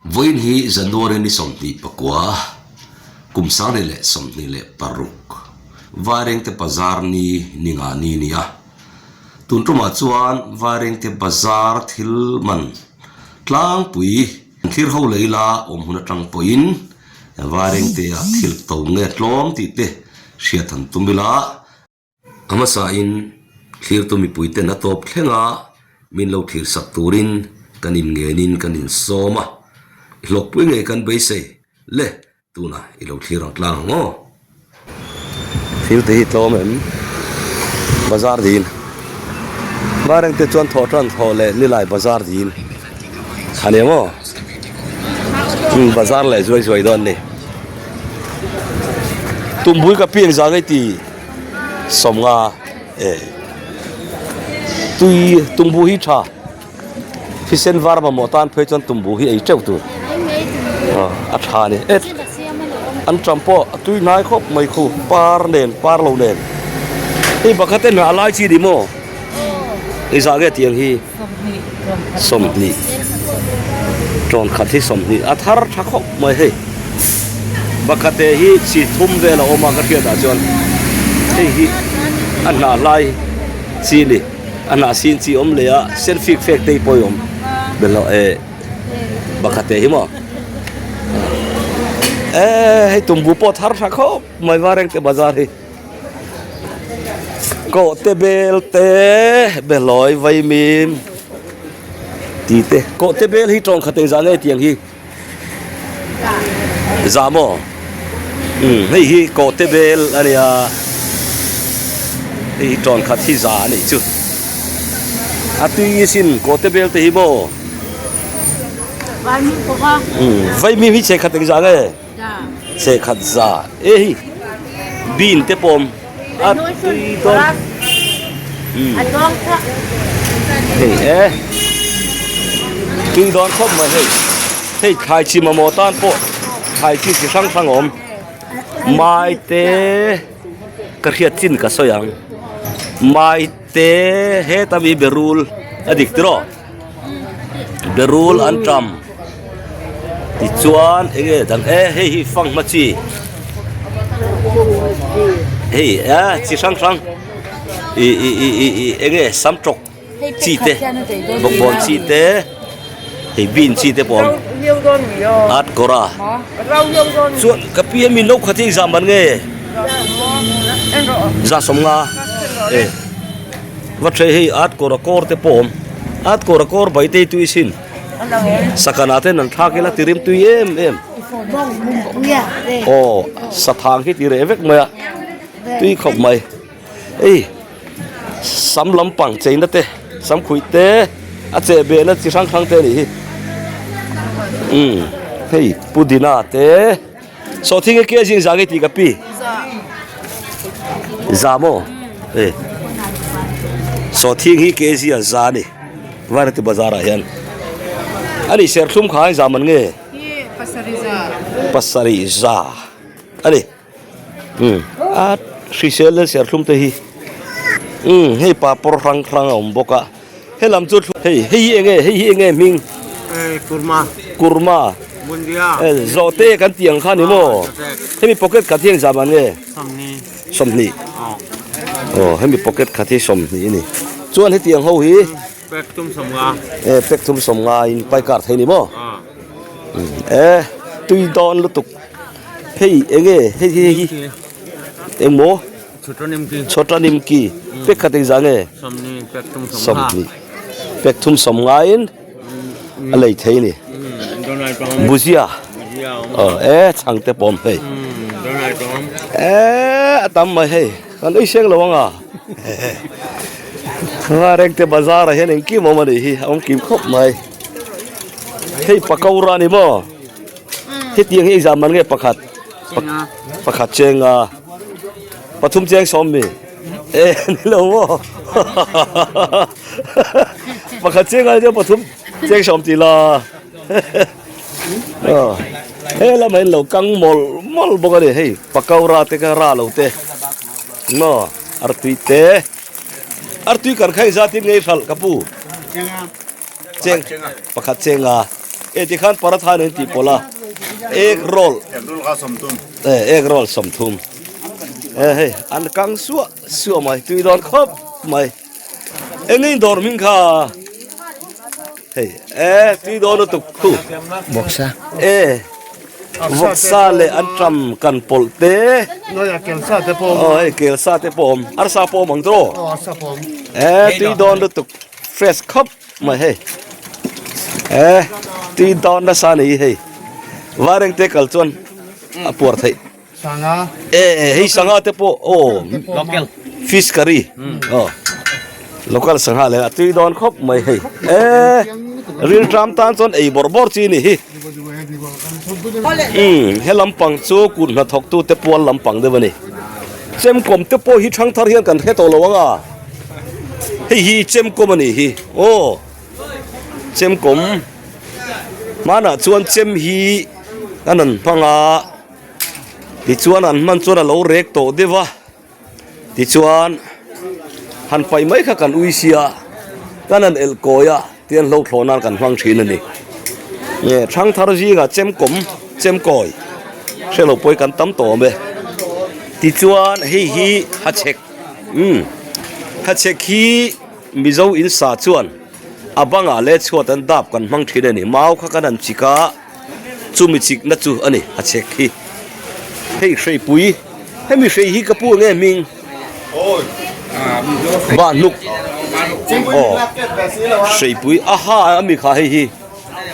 Vawiin hi January ni 29, kum 2026, Vairengte Bazar ni ni nga ni a ni a. Tun tumah chuan Vairengte Bazar thil man tlangpui thlir ho leh ila awm hun atang pawhin Vairengte ah thil to nge tlawm tih te hriat han tum ila. A hmasain thlirtu mipuiten a tawp thleng a, min lo thlir sak turin kan inngenin kan insawm a, i hlawkpui ngei kan beisei le tunah i lo thlir ang tlang ang aw. Thil te hi tlawm em? Bazar dil. Varengte chuan thawh tan thawh leh nilai bazar dil a ni ang aw. Umm bazar leh zuai zuai dawn a ni. Tumbui ka piang zang ei ti. Sawmnga e tui tumbu hi tha thisen var mamawh tan phei chuan tumbu hi ei teuh tur a tha a ni e an tam pawh a tui hnai khawp mai khu par nen par lo nen hei pakhat en a lai chi ni maw engzah nge tiang hi 20 tawnkhat hi 20 a thar tha khawp mai hei bakhate hi chi thum vel a awm a ka hriat ah chuan hei hi a hnah hlai chi a ni a hnah sin chi awm leh a sen fik fek te pawh a awm belh eh bakhate hi maw eh hei tumbu pawh a thar tha khawp mai Varengte bazar hi. Kawh te bel te behlawi vaimim tih te kawh te bel hi tawng khat engzah nge tiang hi zah maw umm hei hi kawh te bel a nia hei hi tawng khat hi za a nih chu a tui sin kawh te bel te hi maw umm vaimim hi chhe khat engzah nge. Chhe khat za e hi bean te pawm a tui dawn hei e tui dawn khawp mai hei hei thlai chi mamawh tan pawh thlai chi chi hrang hrang a awm mai te ka hriat chin ka sawi ang mai te heta mi berul a dik tiraw. Berul an tam tichuan eng nge dang e hei hi fanghma chi hei a chi hrang hrang ih ih ih ih ih eng nge sam tawk chi te bawkbawn chi te hei bean chi te pawh a awm at kawr a chuan ka pi a mi no khat hi engzah man nge za sawmnga e. Va ṭheh hei at kawr a kawr te pawh awm at kawr a kawr bai te hi tui sin sakhan ah ten an thlak ila ti rim tui em em aw sathang hi ti reh vek mai a tui khawp mai hei sam lampang cheina te sam khuih te a cheh behna chi hrang hrang te a nih hi umm hei pudina te. Sawhthing e ke zing za nge tih ka pi? Za maw? E. Sawhthing hi ke zia za ni. Vairati bazar ah hian. Ani serthlum kha za man nge? Pasarih za. Ani. Um. A hrisel le serthlum te hi. Um hei papawr hrang hrang a awm bawk a. Helam chu hei hei hi enge hei hi enge hming kurma kurma bundia zawhte kan tih ang kha ni maw hemi pocket khat hi engzah man nge 20 aw hemi pocket khat hi 20 a ni chuan hetiang ho hi pack thum 50 e pack thum 50 in pai kar thei ni maw e tui dawn lutuk hei enge hei hi hei hi engmaw Chhawta nimki pek khat engzah nge? 20 pek thum sawm ngaiin a lei thei a ni. Bhujia aw e chhang te pawm hei e a tam mai hei kan ei seng lo ang a Varengte bazar ah hian engkim awm a nih hi a awm kim khawp mai hei pakora a ni maw hetiang hi engzah man nge pakhat pakhat chenga. Pathum cheng sawm mi e ni lo maw pakhat cheng ai chuan pathum cheng sawm tih la he lamah hian lo kang mawlh mawlh bawk a ni hei pakora te kha ra lo te maw artui te artui kan kha engzat in nge i hralh ka pu cheng pakhat chenga. E tikhan paratha nen tih pawlh a egg roll e egg roll 30 e hei an kang suah suah mai tui dawn khawp mai eng eng dawr hming kha hei e tui dawn lutuk khu vawksa e vawksa leh an ṭam kan pawlh te aw hei kelsa te pawh awm arsa pawh awm ang tawh e tui dawn lutuk fresh khawp Mai hei e tui dawn nasa a ni hi hei Vaireng te kal chuan a puar theih Sangha e hei sangha te pawh aw local fish curry aw local sangha leh a tui dawn khawp mai hei e rilṭam tan chuan ei bawrh bawrh chi a ni hi umm he lampang chu kut hnathawk tu te pual lampang deuh a ni chemkawm te pawh hi ṭhangthar hian kan hre tawh lo ang a. Hei hi chemkawm a nih hi aw chemkawm hmanah chuan chem hi an han hmang a tichuan an hman chuan a lo rek tawh deuh a tichuan han paih mai kha kan ui sia kan han elh kawi a tian hlo thlawh nan kan hmang thin a ni nge thangthar zingah chemkawm chemkawi hrelo pawh hi kan tam tawh awm e tichuan hei hi hachhek. Umm hachhek hi Mizo in sa chuan a bangah leh chhuat an dap kan hmang thin a ni mau kha kan han chik a chumi chikna chu a ni hachhek hi hei hreipui hemi hrei hi ka pu enge hming bahnuk aw hreipui a ha ami kha hei hi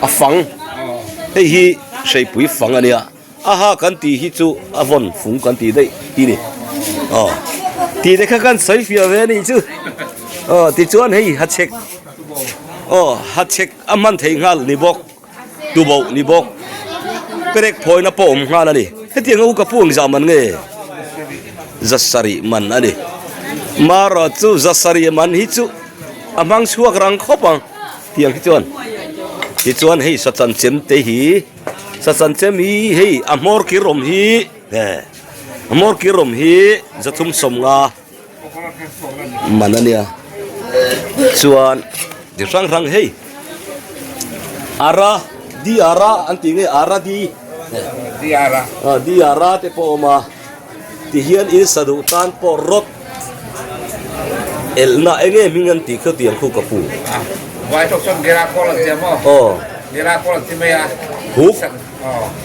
a fang hei hi hreipui fang a nia. Aha kan tih hi chu a vawn fung kan tih daih hi ni. Aw tih te kha kan sawi fiah ve a nih chu. Aw tichuan hei hachhek aw hachhek a hman theih nghal ni bawk tuboh ni bawk perek phawina pawh awm nghal a ni. Hetiang a u ka pu ang zah man nge? Za sarih man a ni. Marawh chu za sarih man hi chu a hmang chhuak rang khawp ang tiang hi chuan. Tichuan hei sachan chem te hi. Sachan chem hi hei a hmawr kir awm hi he a hmawr kir awm hi zathum 50 man a nia chuan ti hrang hrang hei ara di ara an tih nge ara di di ara ah di ara te pawh a awm a tihian in sa duh tan pawh rawt elhna eng nge hming an tih kha tiang khu ka pu vai thawk chuan gira kawl an tia maw aw gira kawl an ti mai a huk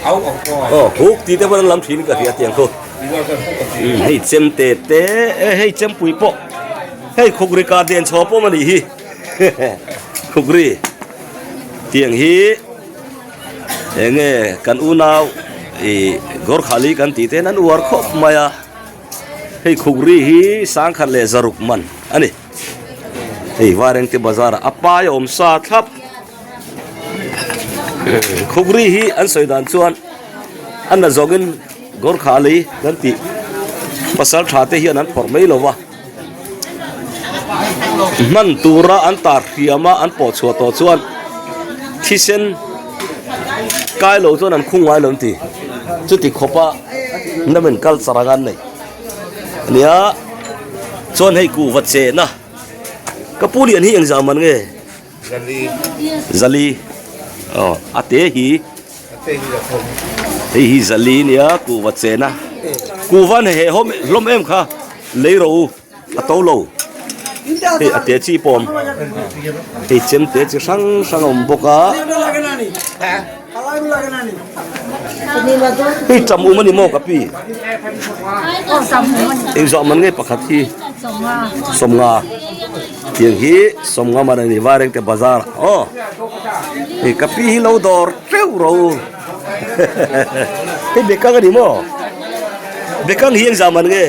au ang pawh aw huk tih te pawh an lam thin ka hria tiang khu hei chem te te e hei chempui pawh hei khukri kar den chho pawh a nih hi khukri tiang hi eng nge kan unau ih Gorkhali kan tih te hian an uar khawp mai a. Hei khukri hi sangkhat leh zaruk man a ni. Hei Vairengte bazar ah a pai a awm sa thlap. Khukri hi an sawi dan chuan a na zawngin Gorkha lei kan tih pasal tha te hian an phawrh mai lo va. Hman tura an tar hriam a an pawh chhuah tawh chuan thisen kai lo chuan an khung ngai lo an ti. Chuti khawpa namen culture anga an nei a nia chuan hei kuhva chehna ka pu lian hi engzah man nge? Zali. Zali aw a te hi hei hi zali nia kuhva chehna kuhva an heh hlawm em kha lei rawh u a to lo hei a te chi pawh a awm hei chem te chi hrang hrang a awm bawk a hei tam um a ni maw ka pi engzah man nge pakhat hi 50. Tiang hi 50 man a ni Vairengte bazar aw hei ka pi hi lo dawr teuh ro hei bekang a ni maw bekang hi engzah man nge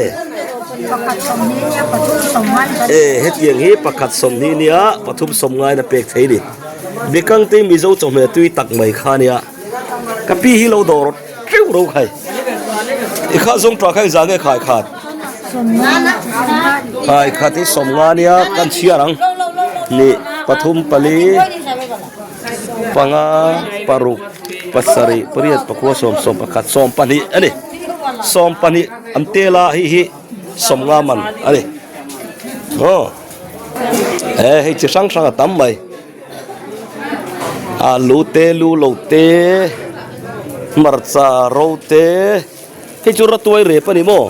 e hetiang hi pakhat 20 nia pathum 50 in a pek thei a ni bekang te mizo chawhmeh tui tak mai kha a nia ka pi hi lo dawr teuh ro khai i kha zawng tah kha engzah nge khai khat khai khat hi 50 ania kan chhiar ang ni pathum pali panga paruk pasarih pariat pakua sawm sawm pakhat 12 a ni 12 an tel a hei hi 50 man a ni aw he hei chi hrang hrang a tam mai. Alu te lu lo te hmarcha ro te hei chu rawtuai rep a ni maw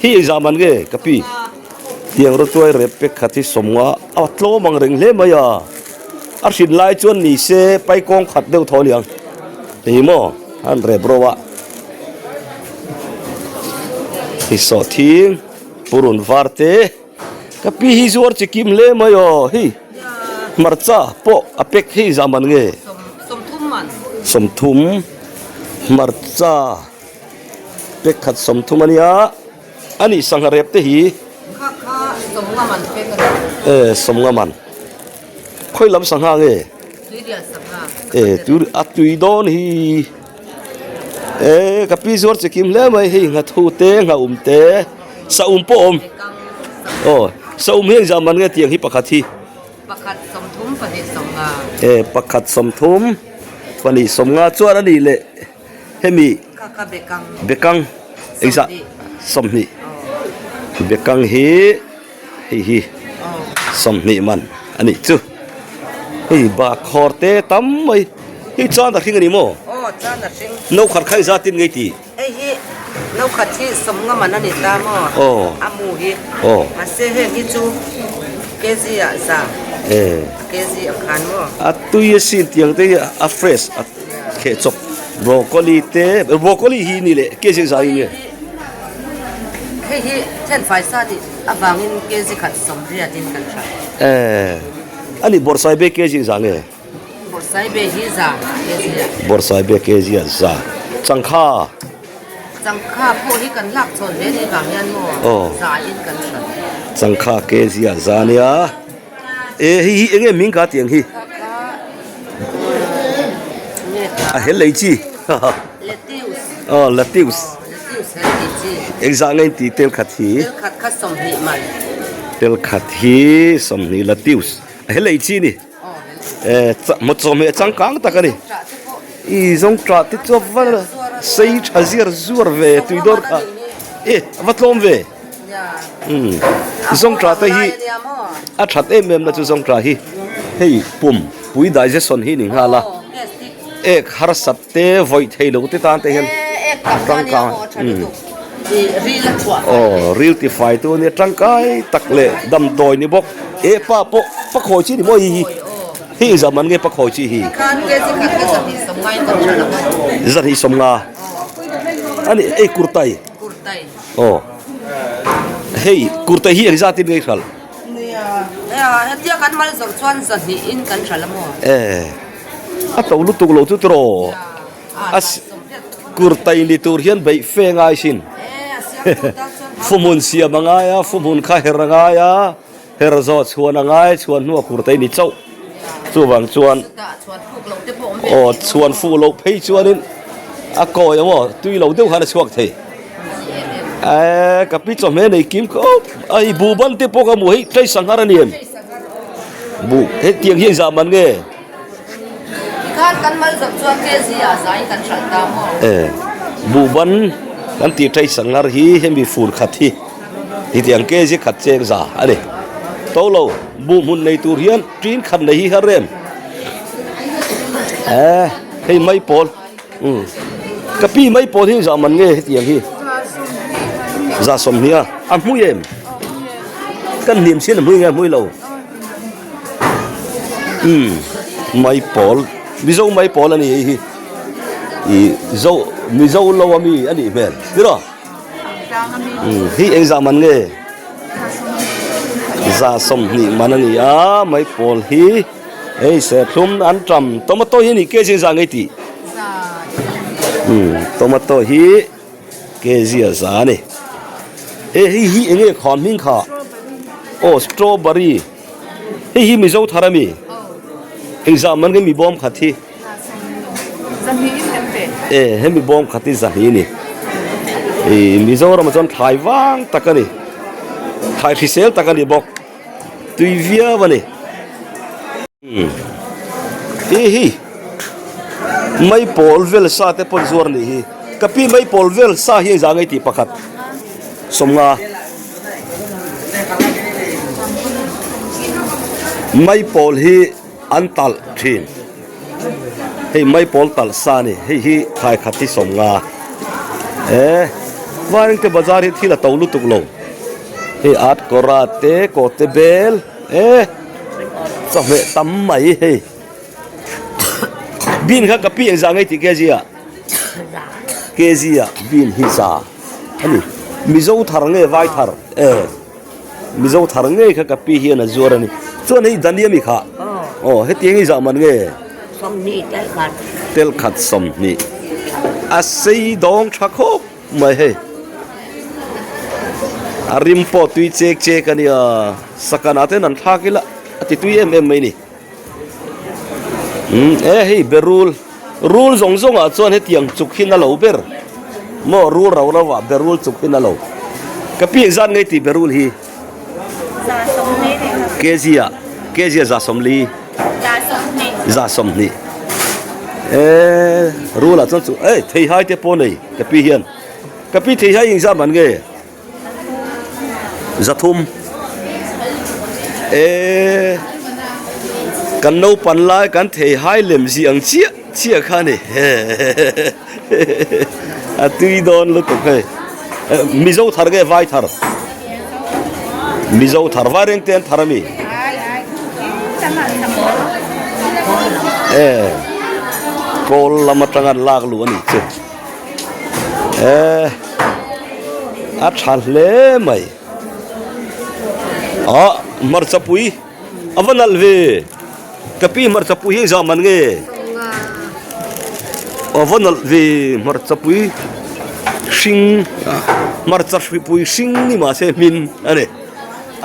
hi engzah man nge ka pi tiang rawtuai rep pek khat hi sawmnga a tlawm ang reng hle mai a a hrin lai chuan ni se paikawng khat deuh thaw a ni ang hei maw an rep ro a hi sawhthing purun var te. Ka pi hi zuar chi kim hle mai aw hei hmarcha pawh a pack hei zah man nge sawmthum hmarcha pack khat sawmthum a nia a nih sangha rep te hi e sawmnga man khawi lam sangha nge e a tui dawn hi e ka pi zuar chi kim hle mai hei nghathu te nghaum te. Saum pawh awm. Aw, saum hi engzah man nge tiang hi pakhat hi? Pakhat sawmthum pahnih sawmnga. E, pakhat sawmthum pahnih sawmnga chuan a nih leh hemi Kha kha bekang. Bekang engzah? Sawmhnih. Bekang hi hei hi 20 man a nih chu. Hei bakhawr te tam mai. Hei chan a hring a ni maw? Aw, chan a hring. No khat kha engzah tin nge i ti? Hei hi no khat hi sawmnga man a ni ta maw? A mu hi. Mahse heng hi chu kg ah za. A kg ang khan maw? A tui a sin tiang te hi a fresh a kheh chawp broccoli te broccoli hi ni leh kg za hi nge? Hei hi thenfai sa nih avangin kg khat sawmriat in kan hrat. A ni bawrhsai be kg za nge? Bawrhsaibe hi za kg a. Bawrhsaibe kg a za. Changkha. Changkha pawh hi kan lak chhawn ve ni vang hian maw za in kan hrat. Changkha kg a za nia. E hei hi enge ming ka tiang hi. A hel lei chi. Lettuce. Oh lettuce. Lettuce hel lei chi. Engzah nge in ti tel khat hi? Tel khat kha 20 man. Tel khat hi 20 lettuce. A hel lei chi ni. Chawhmeh changkang tak a ni. I zawng tah te chu a va sei tha ziar zuar ve tui dawr kha e a va tlawm ve umm zawng tah te hi a that em em na chu zawng tah hi hei pum pui digestion hi ni nghal a ek harsat te vawih thei lo te tan te hian tangkai umm aw ril tifai tu ania tangkai tak leh damdawi ni bawk e pa pawh pakhawi chi ni maw hei hi hei engzah man nge pakhawi chi hi zahnih sawmnga ani ei kurtai aw hei kurtai hi engzah tin nge i hralh e. A to lutuk lo chu tiraw a kurtai ni tur hian beih fe ngai sin fuhmun siam a ngai a fuhmun kha her a ngai a her zawh chhuan a ngai chhuan hnuah kurtai ni chauh chuvang chuan aw chhuan fuh loh phei chuanin a kawi ang aw tui lo deuh khan a chhuak thei eee ka pi chawhmeh nei kim khawp a i buh ban te pawh ka hmu hei tlai sanghar a ni em. Buh hetiang hi engzah man nge? Tikhan kan mal zawk chuan kg ah zain kan hralh ta maw? E, buh ban kan tih ṭhei sanghar hi hemi fur khat hi hetiang kg khat cheng za a ni. To lo, buh hmun nei tur hian ṭin khat nei hi har em? E, hei mai pawl, umm, ka pi mai pawl hi engzah man nge hetiang hi? Za 20 a, a hmui em? Kan hnim sin a hmui nge a hmui lo? Umm mai pawl Mizo mai pawl a ni hei hi ih zo Mizo lo a mi a nih hmel tiraw umm hi engzah man nge za 20 man a ni a mai pawl hi hei serthlum an tam tomato hi a nih kg engzah nge i tih umm tomato hi. Ke zia za a ni. E hei hi enge kha hming kha? Aw strawberry. Hei hi Mizo thar a mi? Engzah man nge mi bawm khat hi? E hemi bawm khat hi zahnih a ni. I Mizoram ah chuan thlai vang tak a ni. Thlai hrisel tak a ni bawk. Tui viau a ni. Hi hi mai pawl vel sa te pawn zuar nih hi ka pi mai pawl vel sa hi engzah ngei tih pakhat 50 mai pawl hi an talh thin. Hei maipawl talh sa a ni. Hei hi thlai khat hi 50. E Vairengte bazar hi thil a to lutuk lo. Hei at kawra te kawte bel e chawhmeh tam mai hei. Bean kha ka pi engzah ngei tih kg ah? Kg ah bean hi za a ni. Mizo thar nge vai thar? E Mizo thar ngei kha ka pi hian a zuar a ni. Chuan hei Dania mi kha? Aw hetiang hi zah man nge? 20 tel khat. Tel khat 20. A sei dawng tha khawp mai hei. A rim pawh tui chek chek a nia. Sakana ten an thlak ila a ti tui em em mai ni. Umm e hei berul rul zawng zawng ah chuan hetiang chuk hi na lo ber maw rul rau rau ah berul chuk hi na lo ka pi engzat ngei tih berul hi kg ah kg ah za 40 za 20 e rul ah chuan chu e theihai te pawh nei ka pi hian ka pi theihai engzat man nge. 300 e kan naupan lai kan thei hai lem zih ang chiah chiah kha a ni a tui dawn lutuk hei mizo thar nge vai thar mizo thar vai reng te an thar ami e kawl lam atanga an lak luh a nih chu. E a tha hle mai ah hmarcha pui a va nalh ve ka pi hmarcha pui hi engzah man nge a va nalh ve hmarcha pui hring hmarcha hripui hring ni mahse hmin a ni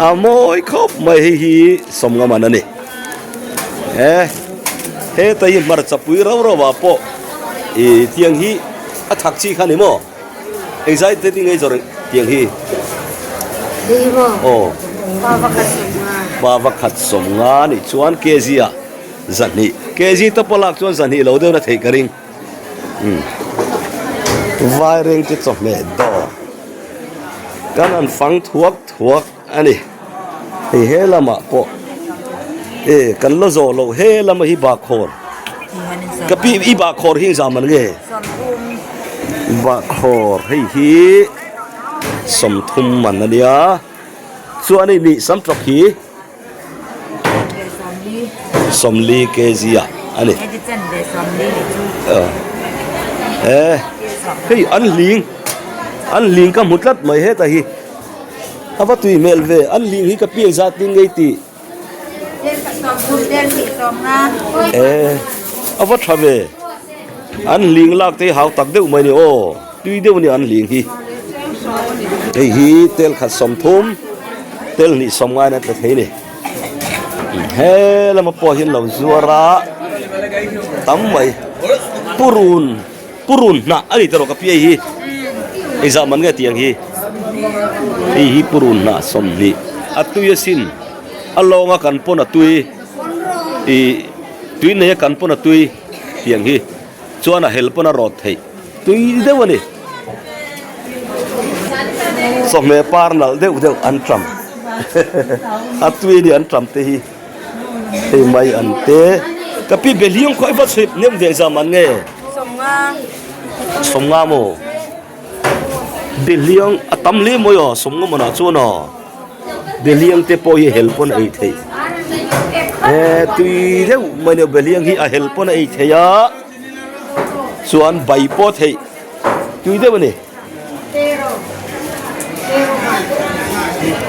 a mawi khawp mai hei hi 50 man a ni e heta hi hmarcha pui rau rau ah pawh. Ih tiang hi a thak chi kha ni maw engzai te ti ngei zawrh tiang hi aw pa vakhat 50 nih chuan kg ah 200 kg te pawh lak chuan 200 lo deuh na theih ka ring umm vairengte chawhmeh dawr kan han fang thuak thuak a ni hei he lamah pawh e kan la zawh loh he lama hi bahkhawr ka pi i bahkhawr hi engzah man nge bahkhawr hei hi 30 man a nia chuan hei nih sam tawk hi 40 kg ah a ni e hei an hling an hling ka hmu tlat mai heta hi. A va tui hmel ve, an hling hi ka piang zat ding ngei tih. E, a va tha ve. An hling lak te hi hau tak deuh mai ni aw, tui deuh a ni an hling hi. Hei hi tel khat 30, tel hnih 50 in a tla thei a ni. He lama pawh hian lo zuar a, tam mai. Purun. Purun hnah a ni tawh ka piai hi engzah man nge tiang hi hei hi purun hnah 20 a tui asin a lawnga kan pawn a tui ih tui nei a kan pawn a tui tiang hi chuan a hel pawn a rawt theih tui deuh a ni chawhmeh par nalh deuh deuh an ṭam a tui a ni an ṭam te hi. Hei mai an te ka pi be hliam khaw i va chhip nem ve zam an nge 50 maw be hliang a tam hle mai aw 50 man ah chuan aw be hliang te pawh hi hel pawn a ei theih e tui deuh mai nia be hliang hi a hel pawn a ei theih a chuan bai pawh theih tui deuh a ni.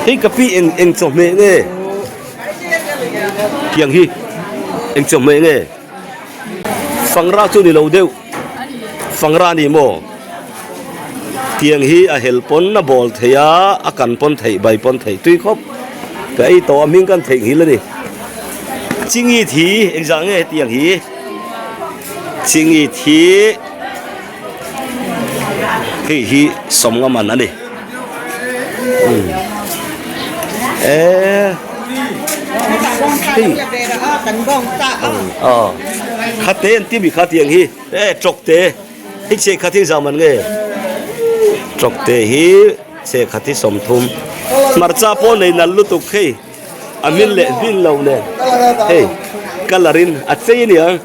Hei ka pi eng eng chawhmeh nge tiang hi eng chawhmeh nge fangra chu ni lo deuh fangra a ni maw tiang hi a hel pawn a bawl thei a a kan pawn theih bai pawn theih tui khawp ka ei tawh a hming kan theihnghilh a ni chingi thi engzah nge hetiang hi chingi thi. Hei hi 50 man a ni e hei aw khate an ti mi kha tiang hi e tawk te hei che khat hi zam an nge tawk te hi che khat hi 30 hmarcha pawh nei nal lutuk hei a min leh hmin lo nen hei colour in a chei aniang.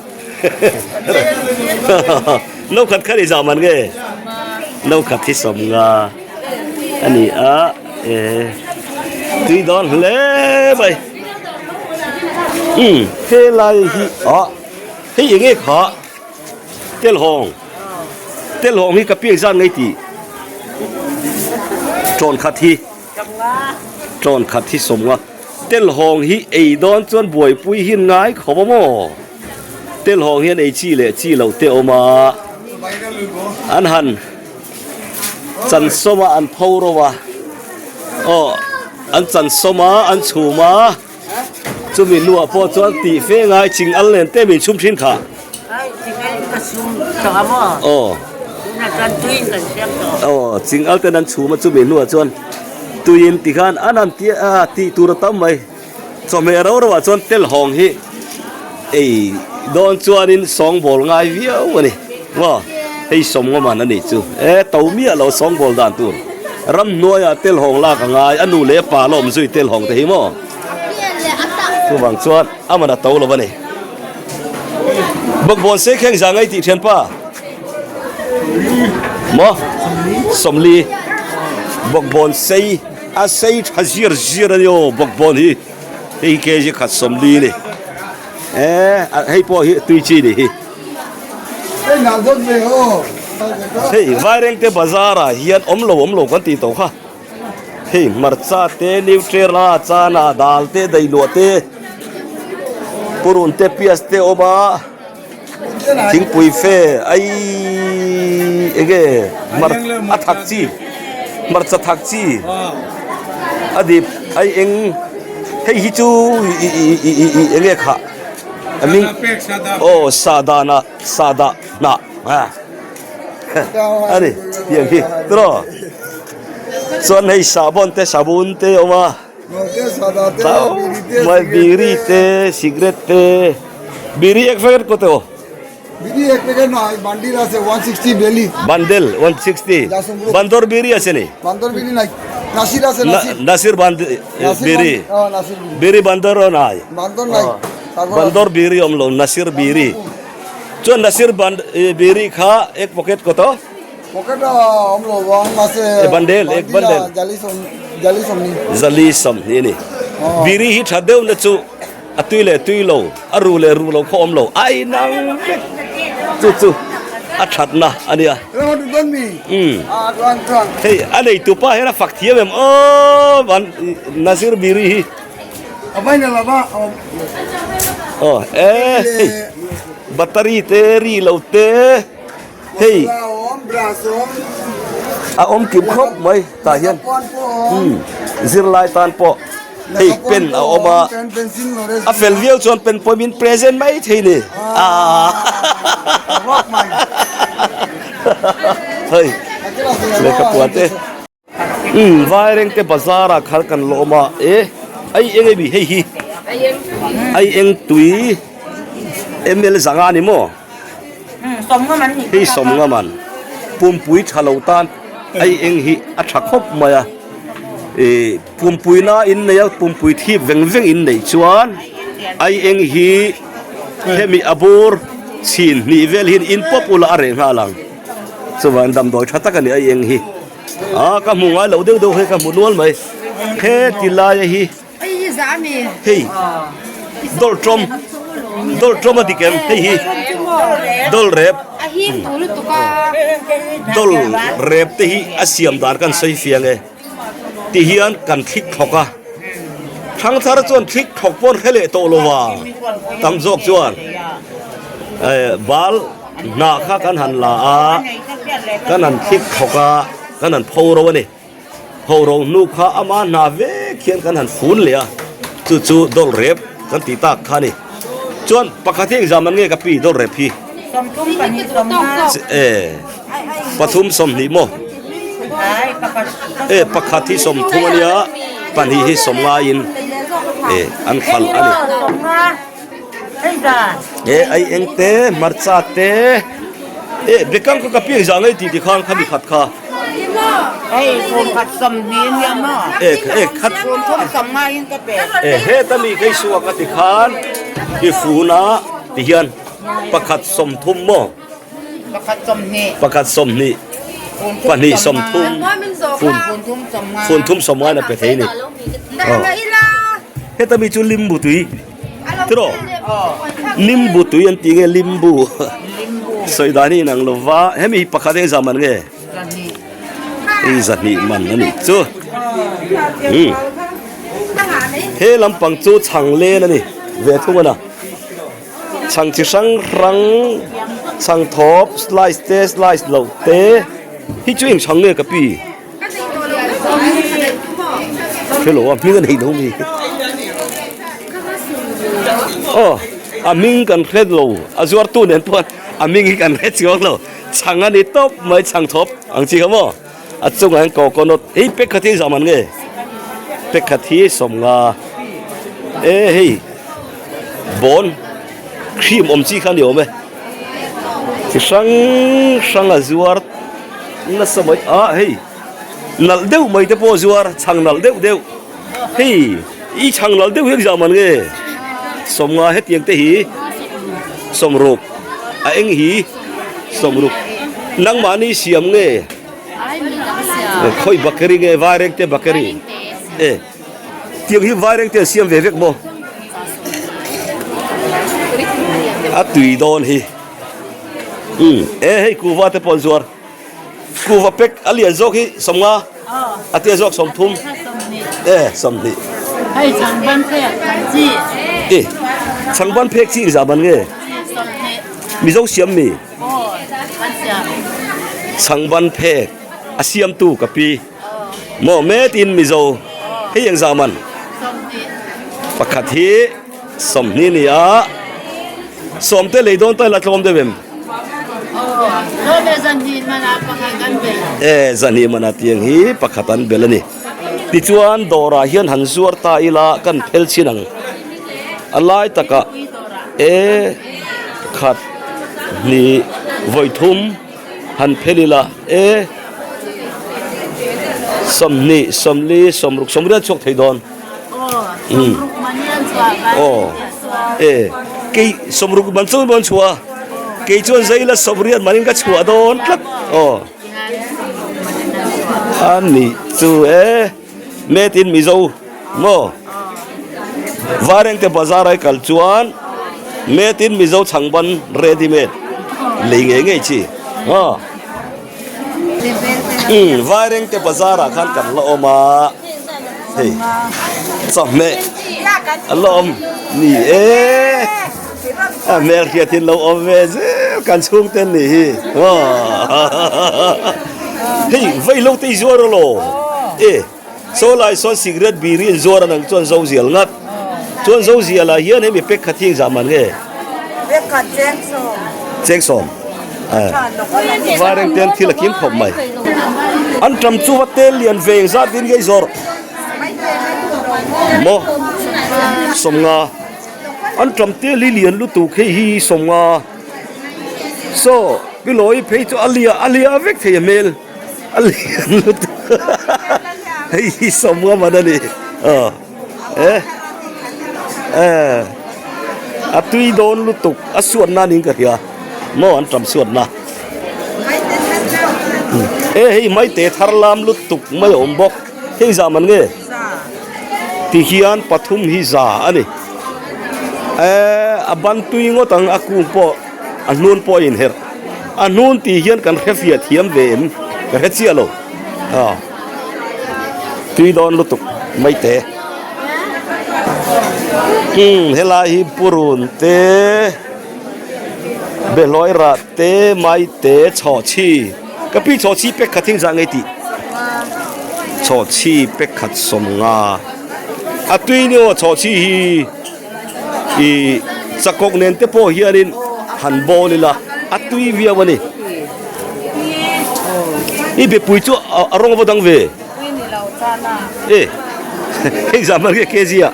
No khat kha ni zah man nge no khat hi sawm nga a ni a e tui dawn hle mai umm helai hi ah hei eng nge kha telhawng telhawng hi ka piak zan ngei tih tawn khat hi. Ṭawn khat hi sawmnga telhawng hi ei dawn chuan buaipui hi ngai khawp a maw? Telhawng hian ei chi leh chi loh te awm a, an han chan sawm a an pho ro a, aw an chan sawm a an chhum a, chumi hnuah pawh chuan tih fe ngai ching al nen te min chhum thin kha. Aw. Aw ching al ten an chhum a chumi hnuah chuan tuiin tikhan an han ti a tih tur a tam mai. Chawhmeh ro ro ah chuan telhawng hi ei dawn chuanin sawngbawl ngai viau a ni. Maw hei sawmngaman a nih chu e to miah lo sawngbawl dan tur ramhnuaiah telhawng lak a ngai a nu leh a pa la awm zui telhawng te hi maw chuvang chuan a man a to lo a ni. Bawkbawn sei kheng za ngei tih thianpa maw sawmli bawkbawn sei a sei tha zir zir a ni aw bawkbawn hi hei kg khat sawmli a ni e hei pawh hi tui chi ni hi hei vairengte bazar ah hian awm lo awm lo kan tih tawh kha hei hmarcha te nutella chana dal te dailuah te purun te pias te a awm a. Thingpui fe ai enge hmar a thak chi hmarcha thak chi a dip ai eng hei hi chu ih ih ih ih ih enge khah a hming aw sahdah sahdah hnah a a ni tiang hi tiraw chuan hei sahbawn te sabun te a awm a. Mai biri te cigarette te biri ek packet ko te ho biri ek packet na bundle ase 160 belly bundle 160 bandor biri ase ni bandor biri nai nasir ase nasir nasir band biri biri bandor nai bandor nai bandor biri om lo nasir biri chuan nasir band biri kha ek pocket ko to Pocket a awm lo vang mahse E bundle ek bundle jali sawm jali sawmhnih jali sawmhnih a ni biri hi tha deuh na chu a tui leh tui lo a ru leh ru lo khaw awm lo a inang vek chu chu a that na a nia hei a nei tu pa hian a fak thiam em aw an Nazir biri hi aw e hei battery te ri lo te. Hei a awm kim khawp mai tah hian umm zirlai tan pawh hei pen a awm a a fel viau chuan pen pawh min present mai thei ni aaa hei lehkha puan te umm vairengte bazar ah khan kan la awm a e ai eng emi hei hi ai eng tui ml zanga ni maw. Hei Sawmngaman pumpui tha lo tan ai eng hi a tha khawp mai a, ih pumpui na in nei a pumpui thip veng veng in neih chuan ai eng hi hemi a bur chhin hnih vel hian in pawp ula a reh nghal ang chuan damdawi tha tak a ni ai eng hi ah ka hmu ngai loh deuh deuh hei ka hmu nual mai heti laia hi. Hei dawlh tawm dawlh tawm a dik em hei hi dawlh rep dawlh rep te hi a siam dan kan sawi fiang e ti hian kan thlik thlawk a thlang thar chuan thlik thlawk pawh an hre leh tawh lo va tam zawk chuan eh bal hnah kha kan han la a kan han thlik thlawk a kan han pho ro a ni. Ho ro hnu kha ama hna vek hian kan han fun leh a, chu chu dawlh rep kan tih tak kha a ni. Chuan pakhat hi engzam an nge ka pi dawlh rep hi? E pathum sawmhnih maw? E pakhat hi sawmthum a nia, pahnih hi sawmngaiin e an khalh a ni. E ai eng te hmarcha te e bekang kha ka pi engzah ngei tih tikhan kha mi khat kha. E e khat e heta mi kei suak a tikhan i fun a ti hian. Pakhat sawmthum maw? Pakhat sawmhnih. Pakhat sawmhnih. Pahnih sawmthum. Fun fun thum sawmngain a pe thei ni. Heta mi chu limbu tui. Tiraw? Limbu tui an ti nge limbu. Sawi dan hi inang lova hemi pakhat eng zah man nge? Hei zahnih man a nih chu. He lampang chu chhang len a ni ve thung a na. Chhang chi hrang hrang chhang thawp slice te slice loh te hi chu eng chhang nge ka pi hrelo a hming a nei lo mi aw a hming kan hre lo a zuar tu nen pawh a hming hi kan hre chiang lo chhang a ni tawp mai chhang thawp ang chi kha maw a chungah hian coconut hei pack khat hi engzah man nge pack khat hi sawmnga e hei bawn cream awm chi kha a ni awm e chi hrang hrang a zuar nasa mai a hei nalh deuh mai te pawh a zuar chhang nalh deuh deuh hei i chhang nalh deuh hi engzah man nge sawmnga hetiang te hi sawmruk a eng hi sawmruk nangmahni siam nge khawi bakery nge vairengte bakery e. Tiang hi vaireng te an siam ve vek maw? A tui dawn hi. Umm e hei kuhva te pawh an zuar. Kuhva pack a lian zawk hi sawmnga a tia zawk sawmthum e sawmhnih. Hei changban phek kan chi. E changban phek chi engzah ban nge? Mizo siam mi? Aw kan siam. Changban phek a siamtu ka pi. Maw met in Mizo hei eng zah man? Pakhat hi sawmhnih ni a, sawmte lei dawn ta ila tlawm deuh em? E zahnih man a tiang hi pakhat an bel a ni. Tichuan dawrah hian han zuar ta ila kan phel chin ang. A lai takah e khat hnih vawi thum. Han phel ila e sawmhnih sawmli sawmruk sawmriat chhuak thei dawn aw e kei sawmruk man chu an chhuah a kei chuan zaila sawmriat manin ka chhuah dawn tlat aw a nih chu e made in Mizo maw Vairengte bazar ai kal chuan made in Mizo chhangban ready made lei ngei ngei chi aw umm Vairengte bazar ah khan kan la awm a hei chawhmeh a la awm ni e a hmel hriat in lo awm ve zel kan chhungte an nih hi aw hei vaihlo te i zuar elaw e. Saw lai sawn cigarette biri in zuar a nang chuan zo zial ngat. Chuan zo zial ah hian hemi pack khat hi engzah man nge? Pack khat cheng sawm. Cheng sawm. Vaireng te an thil a kim khawp mai. An ṭam chu va tel lian ve engzat din nge i zawrh? Maw? Sawmnga. An ṭam tel hi lian lutuk hei hi sawmnga. Saw pilawi phei chu a lia a lia vek thei a hmel. A lian lutuk hei hi sawmnga man a ni aw e e a tui dawn lutuk a suatna niin ka hria maw an tam suatna e hei maite thar lam lutuk mai a awm bawk hei zah man nge ti hian pathum hi za a ni e a ban tui ngawt ang a kung pawh a hnun pawh a inherh. A hnun tih hian kan hre fiah thiam ve em? Ka hre chiah lo. Aw. Tui dawn lutuk mai te. Umm helai hi purun te, behlawi rah te, mai te, chhawhchhi. Ka pi chhawhchhi pek khat hi engzah nge tih? Chhawhchhi pek khat sawmnga. A tui ni aw chhawhchhi hi. Ih chakawk nen te pawh hianin han bawl ila a tui viau a ni. I bepui chu a rawng va dang ve. E hei zah man nge kg ah.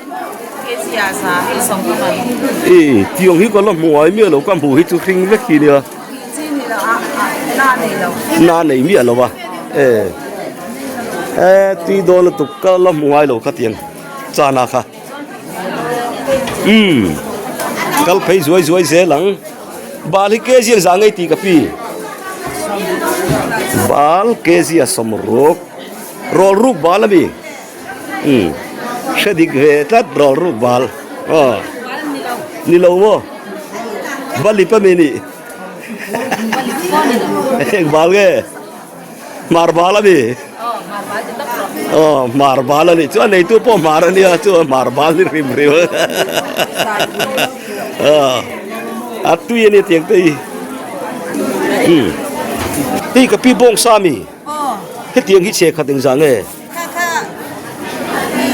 I tiang hi ka la hmu ngai miah lo ka hmuh hi chu hring vek hi nia. Na nei miah lo a e e tui dawn lutuk ka la hmu ngai lo kha tiang chana kha. Umm kal phei zuai zuai zel ang. Bal hi kg a za ngei tih ka pi. Bal kg a 60. Rawl ruk bal a mi. Umm hre dik ve tlat rawl ruk bal. Aw ni lo maw? Balip a mi nih. Eng bal nge? Hmar bal a mi. Aw hmar bal a nih chu a neitu pawh hmar a nia chu hmar bal ni hrim hrim. A tui a nia tiang te hi. Umm hei ka pi bawng sa mi. Hetiang hi chhe khat engzah nge? Kha kha i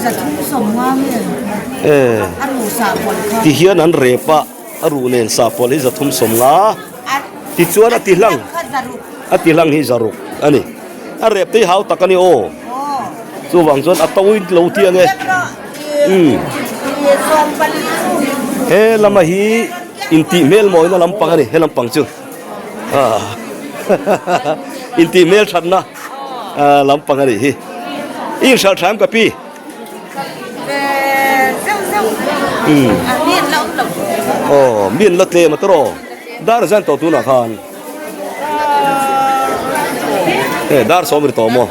zathum sawmnga nge a ruh sah pawlh kha. Tihian an rep a, a ruh nen sah pawlh hi 350. Tichuan a tihlang a tihlang hi zaruk a ni. A rep te hi hau tak a ni aw. Chuvang chuan a to in lo ti ang e. Umm. He lama hi intih hmel mawina lampang a ni, he lampang chu. Intih hmel thatna lampang a nih hi. I inhralh tha em ka pi? Aw, mi an la tlem a tawrh aw. Dar zan tawh tunah khan. E, dar sawm ri tawh maw?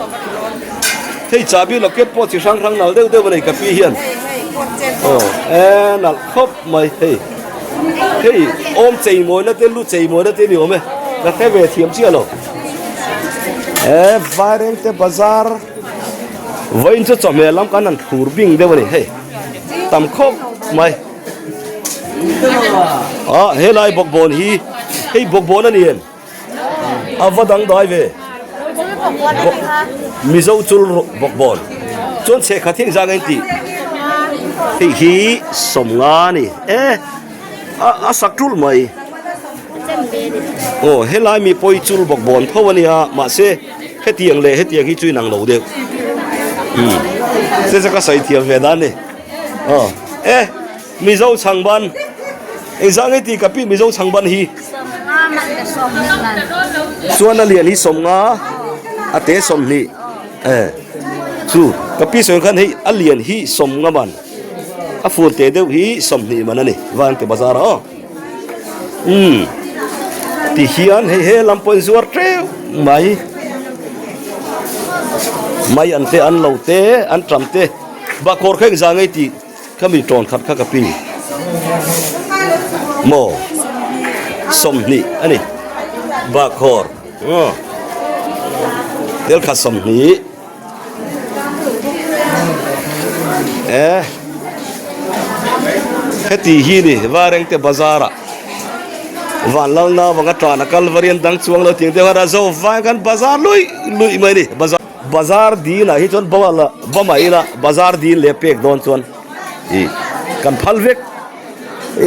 Hei chahbi locket pawh chi hrang hrang nal deuh deuh a nei ka pi hian. Aw, e nalh khawp mai hei. Hei awm chei mawina te lu chei mawina te ni awm e ka hre ve thiam chiah lo. E Vairengte bazar vawiin chu chawhmeh lam kan han thlur bing deuh a ni hei tam khawp mai. Ah helai bawkbawn hi hei bawkbawn a ni em? A va dangdai ve. Mizo chul bawkbawn chuan chhehkhat hi engzah nge an tih? Hei hi 50 a ni e a sak tul mai. Aw helai mi pawi chul bawkbawn tho a nia mahse hetiang leh hetiang hi chu inang lo deuh. Umm se chu ka sawi thiam ve dan a ni. Aw e. Mizo chhangban engzah nge tih ka pi Mizo chhangban hi chuan a lian hi 50 a te 20 e chu ka pi sawi khan hei a lian hi 50 man a fur te deuh hi 20 man a ni Vangte bazar ah aw umm ti hian hei he lam pawh inzuar teuh mai mai an te an lo te an tam te bakawr kha engzah nge tih. Ka mi tawn khat kha ka pi maw 20 a ni bakhawr tel khat 20 e heti hi ni Vairengte bazar ah Vanlalna vanga tan a Kalvari an dang chuang lo tih ang deuh a zo vai kan bazar luih luih mai a ni bazar. Bazar dil ah hi chuan ba la ba mai ila bazar dil leh pek dawn chuan ih kan phal vek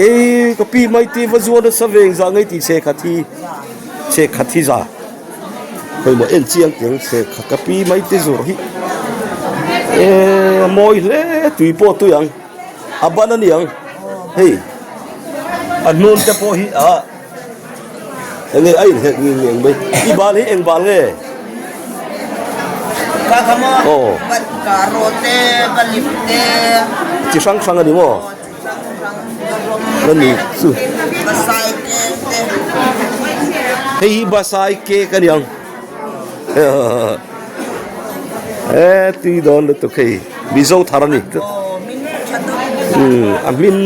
ei ka pi mai te va zuar nasa ve engzah ngei tih che khat hi che khat hi za pawimawh en chiang teng che khat ka pi mai te zawrh hi eh mawi hle tui pawh tui ang a ban a ni ang hei a hnun te pawh hi ah. Enge a inhelh ngin ngeng mai. I bal hi eng bal nge? Ka kha maw? Aw. Ka rawt te, ka lip te. Chi hrang hrang a ni maw? Aw, chi hrang hrang. Ka rawm. Ka ni chu. Basai cake te. Hei hi basai cake a ni ang. E tui dawn lutuk hei Mizo thar a ni. Aw, min tha deuh. Umm a hmin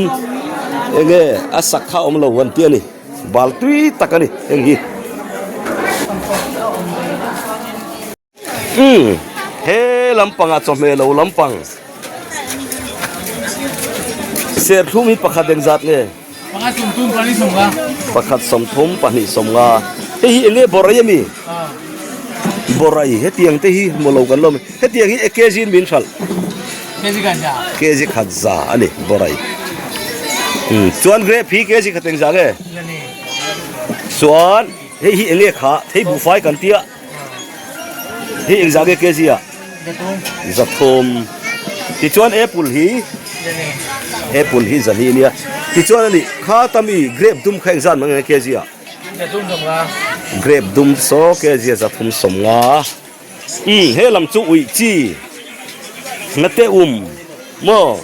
enge a sak kha awm lo an ti a ni. Bal tui tak a ni heng hi. Umm he lampangah chawhmeh lo lampang serthlum hi pakhat engzat nge? Pakhat 30 2 50. Hei hi enge borai a mi? Borai hetiang te hi hmu lo kan lo a mi. Hetiang hi e kg in min hralh. Kg khat za a ni borai. Chuan grape hi kg khat engzah nge? Chuan hei hi enge kha thei buhfai kan tia. Hei engzah nge kg ah? 300. Tichuan apple hi apple hi zali a nia. Tichuan a ni kha ta mi grape dum kha engzat mang nge kg ah? Grape dum saw kg ah 350. Umm he lam chu uih chi ngate um maw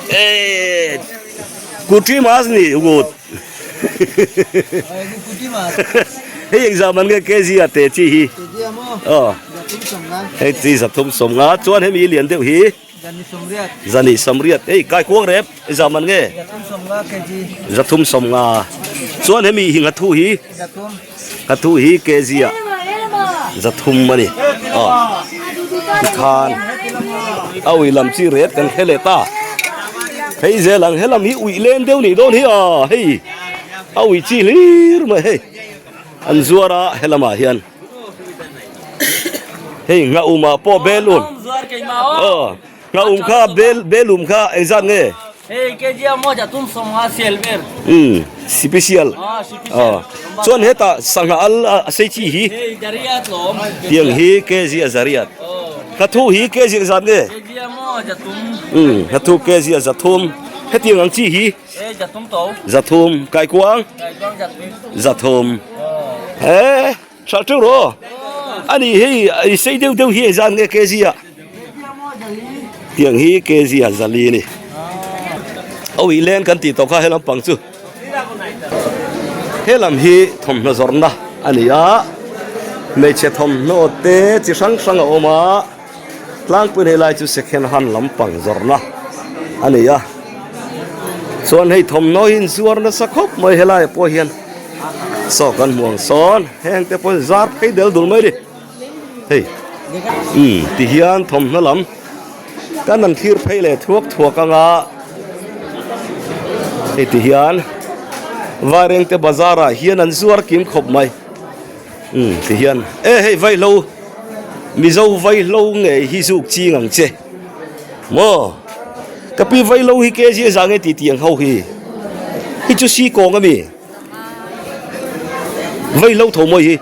eh kutri mas ni gut. Hei engzah man nge kg a te chi hi? Aw. Hei chi zathum sawmnga chuan hemi lian deuh hi zani sawmriat hei kaikuang rep engzah man nge? Zathum sawmnga chuan hemi hi nghathu hi nghathu hi kg a zathum a ni. Aw tikhan a ui lam chi ret kan hre leh ta. Hei zel ang helam hi uih leng deuh nih dawn hi a hei a ui chi hlir mai hei an zuar a helamah hian hei nghaumah pawh belun aw nghaum kha bel belum kha engzat nge hei kg a maw tum sawmnga sial ber um special aw chuan hetah sangha al a sei chi hi hei zariat lawm tiang hi kg a zariat hlathu hi kg engzat nge kg a maw zathum um hlathu kg a zathum hetiang ang chi hi Zathum kaikuang zathum he hralh teuh rawh a ni hei i sei deuh deuh hi engzat nge kg ah tiang hi kg ah zali a ni a ui leng kan tih tawh kha helam pang chu helam hi thawmhnaw zawrhna a ni a hmeichhe thawmhnaw te chi hrang hrang a awm a Tlangpui helai chu second hand lampang zawrhna a ni a chuan hei thawmhnaw hi inzuar nasa khawp mai helaiah pawh hian saw kan hmu ang sawn heng te pawh zar phei del dul mai a ni hei umm ti hian thawmhnaw lam kan han thlir phei leh thuak thuak ang a hei ti hian Vairengte bazar ah hian an zuar kim khawp mai. Umm ti hian e hei vaihlo mizo vaihlo ngei hi zuk ching ang che maw ka pi vaihlo hi kg a zah nge tih tih ang ho hi hi chu si kawng ami vaihlo tho mawi hi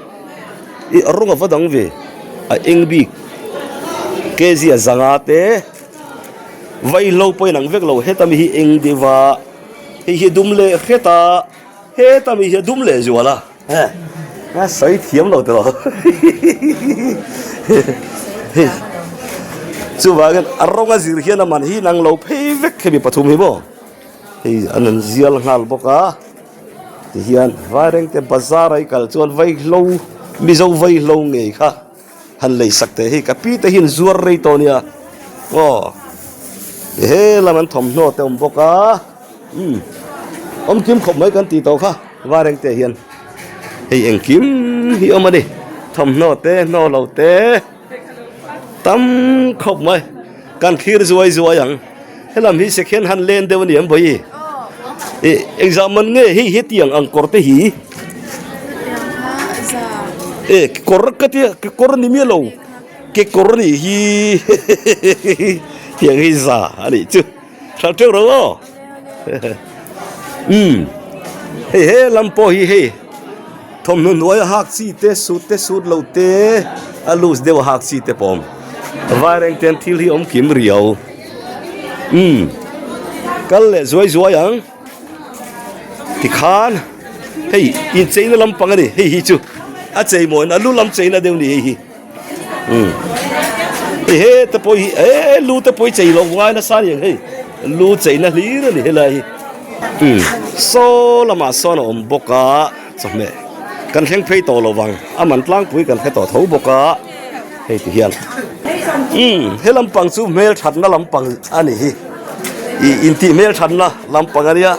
ih a rawng a va dang ve a eng bik kg a zanga te vaihlo pawh in ang vek lo heta mi hi eng deuh a hei hi a dum leh hret a heta mi hi a dum leh zual a. A sawi thiam lo tawh chuvangin a rawng a zir hian a man hi nang lo phei vek hemi pathum hi maw hei an han zial nghal bawk a tihian Vairengte bazar a i kal chuan vaihlo Mizo vaihlo ngei kha han lei sak teh hi ka pi te hian zuar rei tawh nia aw he lam an thawmhnaw te awm bawk a umm awm kim khawp mai kan tih tawh kha vareng te hian hei engkim hi awm a ni thawmhnaw te hnaw lo te tam khawp mai kan thlir zuai zuai ang helam hi second hand len deuh a ni ang bawi ih engzah man nge hei hetiang ang kawr te hi e kawr ka tia kekawr ni miah lo kekawr nih hi tiang hi za a nih chu hralh teuh ro aw umm hei he lam pawh hi hei thawmhnaw hnuai a hak chi te suit te suit lo te a loose deuh a hak chi te pawh a awm vaireng ten thil hi awm kim riau umm kal leh zuai zuai ang tikhan hei incheina lampang a ni hei hi chu a chei mawiin a lu lam cheina deuh a ni hei hi umm hei heta pawh hi eh lu te pawh hi chei loh ngai nasa a ni ang hei lu cheina hlir a ni helai hi umm saw lamah sawn a awm bawk a chawhmeh kan thleng phei tawh lo vang a man tlangpui kan hre tawh tho bawk a hei ti hian umm he lampang chu hmel thatna lampang a ni hi ih intih hmel thatna lampang a nia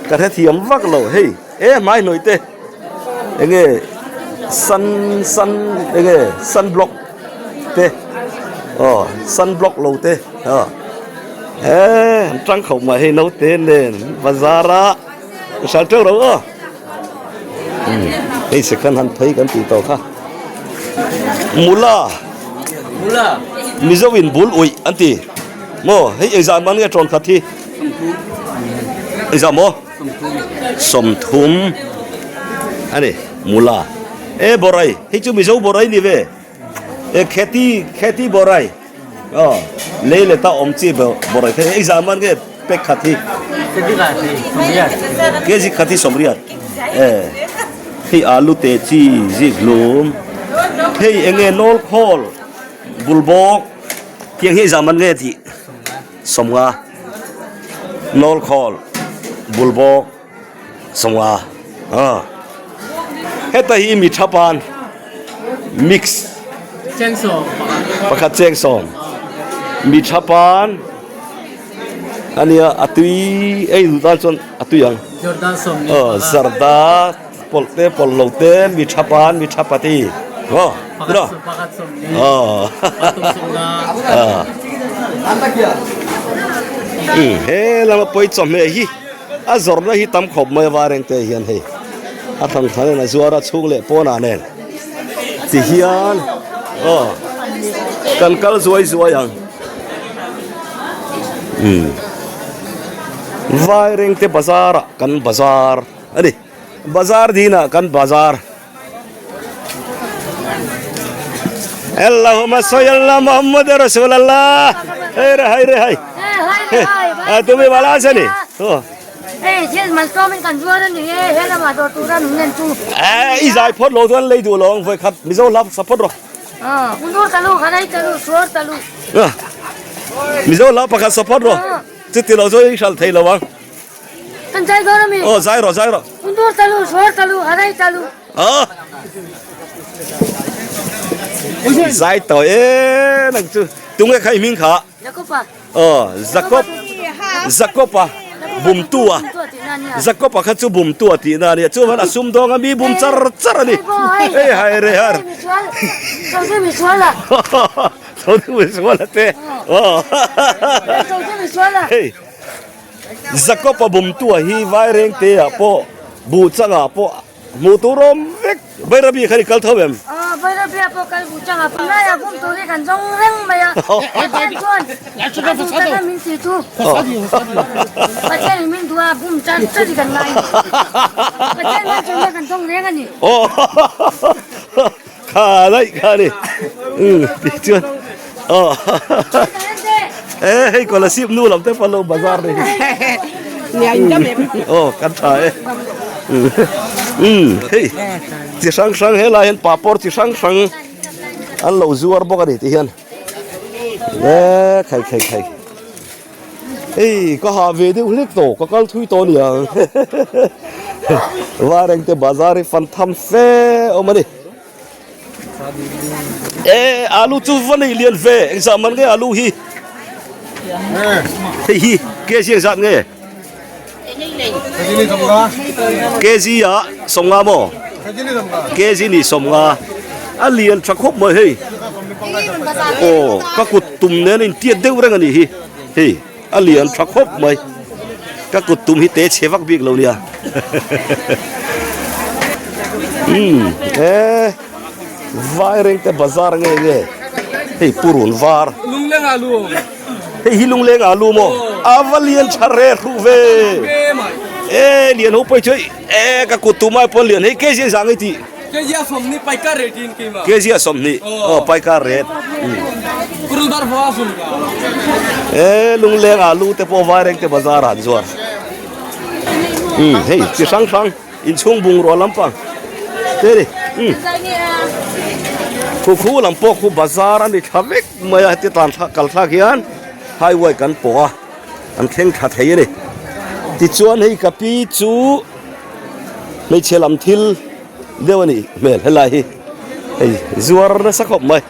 ka hrethiam vak lo hei e hmai hnawih te. Enge sun sun enge sun block te aw sun block lo te aw he an tang khawp mai hei naute nen bazar a hral teuh ro aw hei second hand phei kan tih tawh kha mula mula mizo in bul uih an ti maw hei engzah man nge tawn khat hi engzah maw. Sawmthum a ni mula e borai hei chu mizo borai ni ve e kheti kheti borai aw lei leh ta awm chi borai the hei zah man nge pack khat hi kg khat hi sawmriat e hei alu te chi zik hlum hei enge nawl khawl bulbawk tiang hi zah man nge tih sawmnga nawl khawl bul bawk sawmnga. A heta hi mi thapan mix pakhat cheng sawm mi thapan ania a tui ei duh tan chuan a tui ang aw zarda pawlh te pawlh lo te mi thapan mi thapati aw aw he lama pawi chawhmeh hi. A zawrhna hi tam khawp mai a vareng te hian hei a thang thlan in a zuar a chhung leh pawnah nen ti hian aw kan kal zuai zuai ang umm vaireng te bazar ah kan bazar a ni bazar din ah kan bazar Allahumma salli ala Muhammad Rasulullah hey re hai re hai তুমি ভালো আছো নি এই যাই ফট লো দোন লেই দু লং ভয় খাত মিজো লাভ সাপোর্ট রো মিজো লাভ পাখা সাপোর্ট রো চিতি লো জো ইনশাল থেই লওয়াং Oh, Zairo, Zairo. Undur talu, sor talu, harai talu. Ah. Zai to e nang chu tunge khai ming kha. Jakopa. Oh, Jakob. Jakopa bum tua. Jakopa kha chu bum tua ti na ni. Chu man asum dong a mi bum char char ani. Ei hai re har. Chau mi suala. Chau mi suala te. Oh. Chau mi suala. Hey. Jakob-a bumtua hi vaireng te ah pawh buh changah pawh hmuh tur awm vek Bairabi kha ni kal tho em? Aw Bairabi ah pawh kal buh changah pawh laiah bum tur hi kan zawng reng mai a Pathian chuan a duh taka min ti chu Pathian in min duh a bum char char hi kan ngai a ni Pathian min chuan kan zawng reng a ni. Aw Kha daih kha ni umm tih chuan aw e hei kolasib nu lam te pawh lo bazar ni aw kan tha e umm hei chi hrang hrang helai hian papawr chi hrang hrang an lo zuar bawk a ni tih hian e khai khai khai hei ka ha ve deuh hlek tawh ka kal thui tawh a ni ang Varengte bazar hi fan tham fe awm a ni e alu chu va nei lian ve engzah man nge alu hi hei hi kg engzat nge kg ah sawmnga maw kg ni sawmnga a lian tha khawp mai hei aw ka kut tum nen a intiat deuh reng a nih hi hei a lian tha khawp mai ka kut tum hi te chhe vak bik lo nia umm e vairengte bazar nge nge hei purun var hei hi lungleng alu maw a va lian tha re hruh ve e lian ho pawh hi chu e ka kut tum ai pawh lian hei kg zang i tih. KG a sawmhnih paikar rate in keimah. KG a sawmhnih aw paikar rate. Purundar pawh a sawm ka. E lungleng alu te pawh vaireng te bazar ah an zuar. Um hei chi hrang hrang inchhung bungrua lampang te ni um khu khu lam pawh khu bazar a ni thla vek mai a heti tan kal thlak hian highway kan pawh a an thleng thla thei a ni. Tichuan hei ka pi chu hmeichhe lam thil. Deuh a nih hmel helai hi hei zuar nasa khawp mai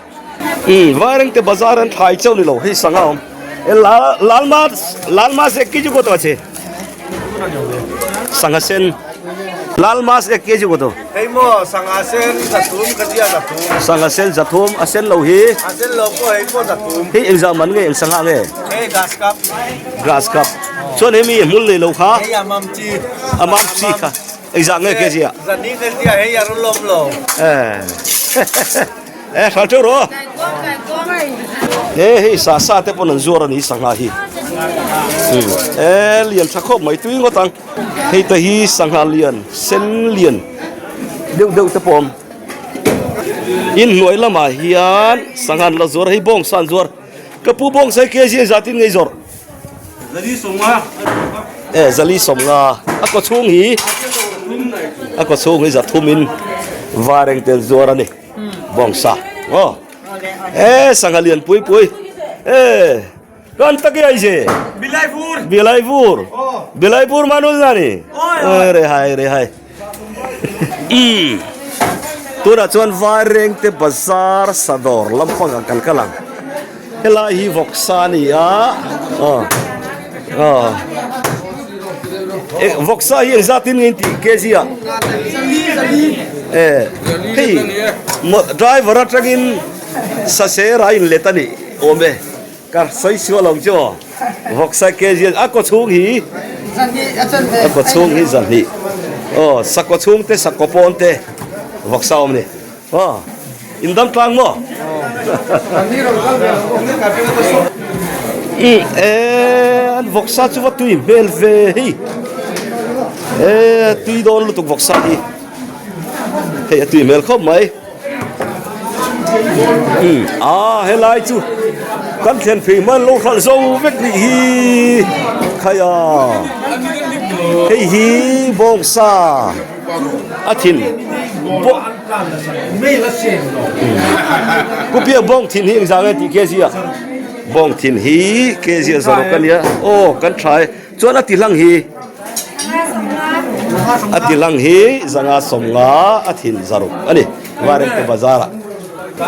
umm vairengte bazar an thlai chauh ni lo hei sangha awm e lal lal mas lal mas ek kg kawt a che sangha sen lal mas ek kg kawt hei maw sangha sen zathum ka tia zathum sangha sen zathum a sen lo hi a sen lo pawh hei pawh zathum hei engzah man nge eng sangha nge hei grass cup grass cup chuan hemi hmul nei lo kha hei a mam chi a mam chi kha Engzah nge kg ah? Zan hi kg ah hei a rawn lawm lo. Eh hral teuh rawh. E hei sa sa te pawn an zuar a ni sangha hi. E lian tha khawp mai tui ngawt ang. Hei te hi sangha lian sen lian deuh deuh te pawh a awm. In hnuai lamah hian sangha an la zuar a hei bawngsa an zuar. Ka pu bawngsa hi kg engzah tin nge i zawrh? Zali sawmnga. E zali sawmnga a kaw chhung hi a kaw chhung hi zathum in vareng tel zuar a ni bawngsa aw e sangha lian pui pui e kan tak e ai je Bilaipur Bilaipur Bilaipur manus na ni e re hai re hai. Umm tunah chuan Vairengte bazar sadawr lampangah kan kal ang helai hi vawksa a ni a aw aw eh vawksa hi engzat in nge in tih kg ah eh hei driver atangin sasera a inlet a nih awm e. Ka sawi sual ang chu aw. Vawksa kg a kaw chhung hi a kaw chhung hi zahnih aw sakaw chhung te sakaw pawn te vawksa awm ni aw in dam tlang maw e an vawksa chu va tui hmel ve hei e tui dawn lutuk vawksa hi hei a tui hmel khawp mai. A helai chu kan thlen phei hman lo hralh zo vek nih hi khai a hei hi bawngsa a thin kupia bawng thin hi engzah nge tih kg a bawng thin hi kg a zawrh a nia aw kan tha e chuan a ti hlang hi. A ti lang hi zanga sawmnga a thin zaruk a ni Vairengte bazar ah.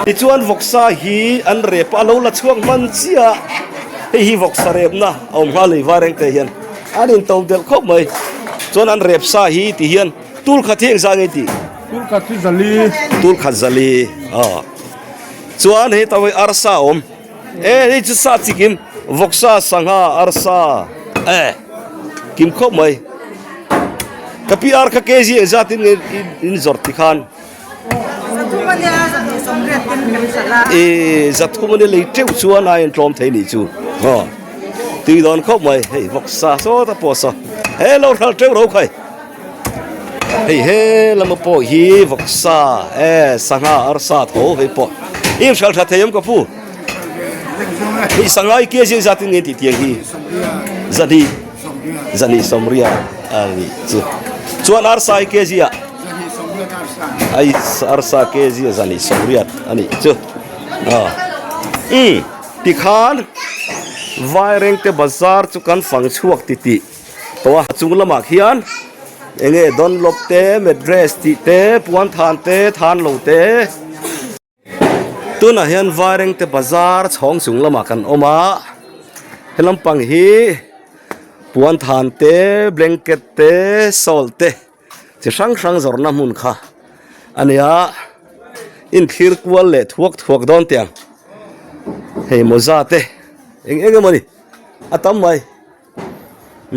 Tichuan vawksa hi an rep a, a lo la chhuak hman chiah a, hei hi vawksa repna a awm nghal a ni Vairengte hian an in to delh khawp mai. Chuan an rep sa hi ti hian tul khat hi engzah nge tih? Tul khat hi zali. Tul khat zali aw. Chuan hei tawih arsa a awm. E hei chu sa chi kim vawksa sangha arsa e kim khawp mai ka pi ar kha kg engzat in nge in zawrh ti khan e zathum ania lei teuh chuan a intlawm thei nih chu aw tui dawn khawp mai hei vawksa sawta pawh saw he lo hral teuh ro khai hei he lama pawh hi vawksa e sangha arsa tho hei pawh i inhral tha thei awm ka pu hei sangha i kg zat in nge tih tiang hi zahnih zahnih sawmriat a nih chu chuan arsa i kg ah ai arsa kg a zahnih sawmriat a nih chu a um tikhan Vairengte bazar chu kan fang chhuak titih. Tawh a chung lamah khian eng nge Dunlop te mattress tih te puan than te than lo te tunah hian Vairengte bazar chhawng chung lamah kan awm a he lampang hi puan than te blanket te shawl te chi hrang hrang zawrhna hmun kha a ni a inthlir kual leh thuak thuak dawn teh ang hei mawza te eng eng emaw ni a tam mai.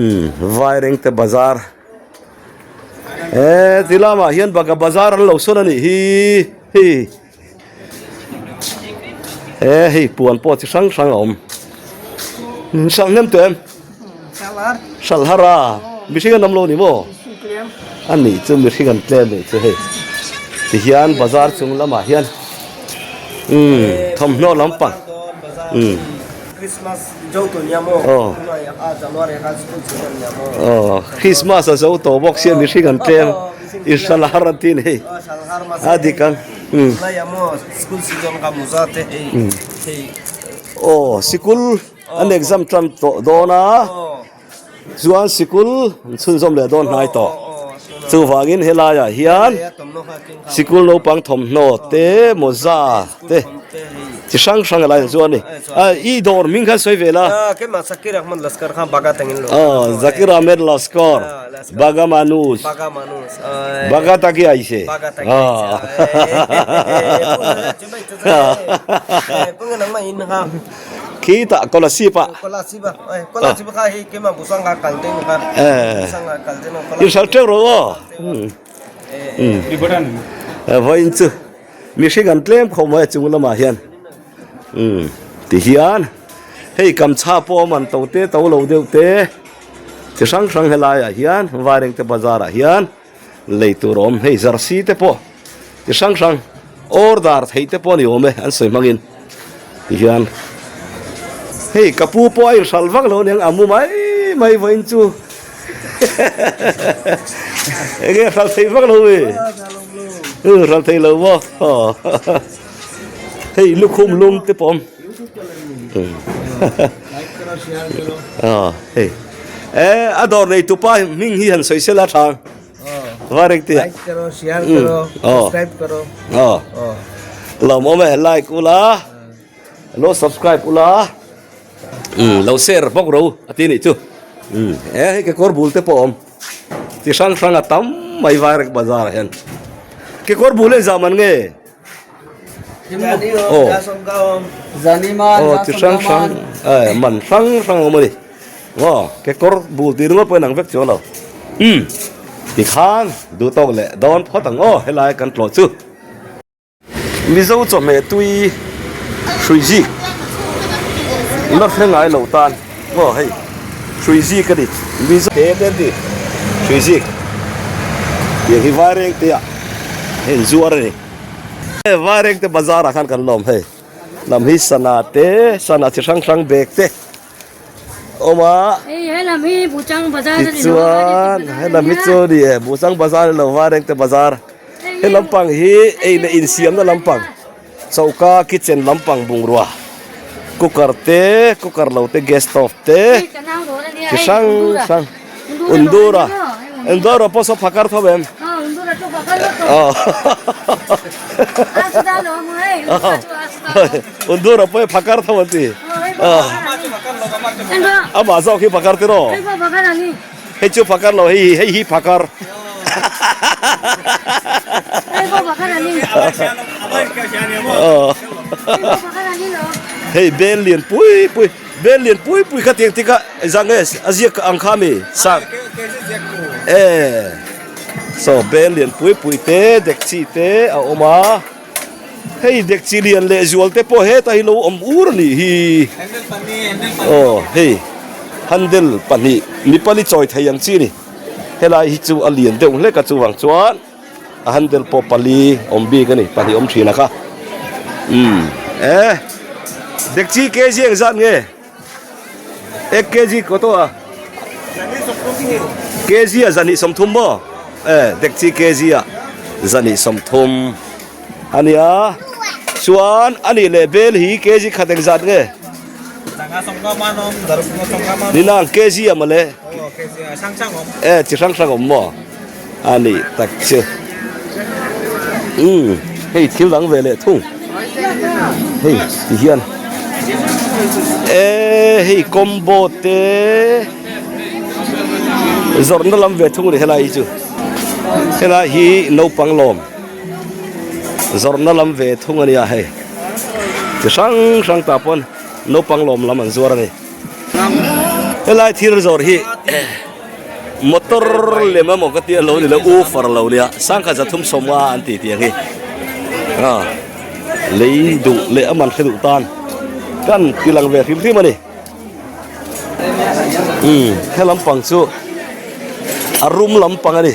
Umm Vairengte bazar he ti lamah hian baga bazar an lo sawn a nih hi hei he hei puan pawh chi hrang hrang a awm hralh hnem tawh em hralh har a mihring an awm lo ni maw a nih chu mihring an tlem nih chu hei ti hian bazar chung lamah hian umm thawmhnaw lampang umm. Aw Christmas a zo tawh bawk sia mihring an tlem i hral har an tih nei a dik ang aw sikul an exam tan tawh dawn a chuan sikul an chhunzawm leh dawn hnai tawh chuvangin helaiah hian sikul naupang thawmhnaw te mawza te chi hrang hrang a lai ang chu a ni a i dawr hming khan sawi ve la aw Zakir Ahmed Laskar Baga Manus Baga taki aise Khitah Kolasib ah i hralh teuh rawh aw vawiin chu mihring an tlem khawp mai a chung lamah hian umm ti hian hei kamchha pawh a man to te to lo deuh te chi hrang hrang helai ah hian Vairengte bazar ah hian lei tur a awm hei jersey te pawh chi hrang hrang order theih te pawh a ni awm e an sawi hmangin ti hian hei ka pu pawh a inhralh vak lo aniang a mu mai mai vawiin chu enge hralh theih vak lo mi hralh theih lo maw hei lukhum lum te pawh a awm hei. E a dawr nei tupa hming hi han sawi sela thang. Vairengte ah. Like karo, share karo, subscribe karo. Aw. Lawmawm e, like ula, lo subscribe ula, lo share bawk ro a ti nih chu. E hei kekawr bul te pawh a awm. Chi hrang hrang a tam mai Vaireng bazar ah hian. Kekawr bul hi zam an nge? Aw. Aw chi hrang hrang e man hrang hrang a awm a ni. Aw kekawr bul tih ringawt pawh in ang vek chuang lo. Umm tikhan duh tawk leh dawn phawt ang aw helai kan tlawh chu. Mizo chawhmeh tui hrui zik la hre ngai lo tan aw hei hrui zik a ni Mizo te te an ti hrui zik tiang hi vaireng te ah hei an zuar a ni vaireng te bazar ah khan kan lawm hei lam hi sana te sana chi hrang hrang bag te awm a tichuan helam hi chu ni e buhchang bazar ni lo vaireng te bazar. He lampang hi ei leh insiamna lampang choka kitchen lampang bungrua cooker te cooker lo te gas stove te chi hrang hrang undura undura pawh saw phakar tho em undura pawh hi phakar tho an ti amah zawk hi phakar tiraw. Hei chu phakar lo hei hei hi phakar. Hei bel lian pui pui bel lian pui pui kha tiang tika zang e a ziak ang kha mi sang e so bel lian pui pui te dek chi te a awm a hei dek chi lian leh zual te pawh heta hi lo awm ur a nih hi aw hei handle pahnih mi pali chawi thei ang chi a ni helai hi chu a lian deuh hlek a chuvang chuan a handle pawh pali awm bik a ni pahnih awm thin a kha umm e dekchi kg engzat nge ek kg kaw tawh a kg a zahnih sawmthum maw e dekchi kg a zahnih sawmthum a nia chuan a nih leh bel hi kg khat engzat nge nina ang kg a mawle e chi hrang hrang awm maw a nih tak chu umm hei thil dang ve leh thung hei ti hian e hei combo te zawrhna lam ve thung a ni helai hi chu helai hi naupang lawm zawrhna lam ve thung a nia hei chi hrang hrang tah pawn naupang lawm lam an zuar a ni helai thil zawrh hi. Motor lem emaw ka tia lo ni lo u far lo nia sangkhat zathum sawmnga an ti tih ang hi a lei duh leh a man hre duh tan kan ti lang ve hrim hrim a ni umm he lampang chu a rum lampang a ni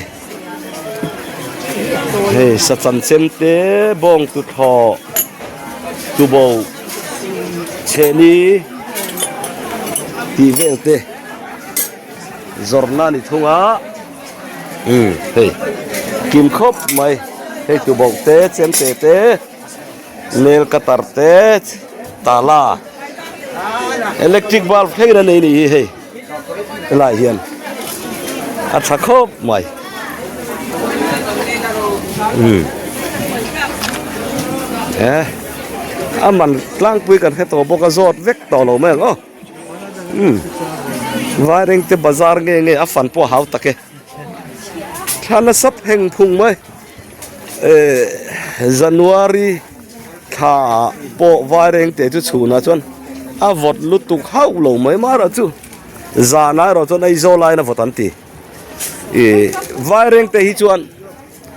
hei sachan chem te bawng tuthlawh tuboh chhehni tih vel te. Zawrhna a ni thung a umm hei kim khawp mai hei tuboh te chemte te nail cutter te tala electric bulb thlengin a nei a nih hi hei helaiah hian a tha khawp mai umm e a man tlangpui kan hre tawh bawk a zawt vek tawh lo mai ang aw. Umm Vairengte bazar nge nge a fan pawh a hau tak e thla nasa pheng phung mai eh January thla ah pawh Vairengte chu chhunah chuan a vawt lutuk hauh lo mai mara chu zanah erawh chuan Aizawl aiin a vawt an ti ih Vairengte hi chuan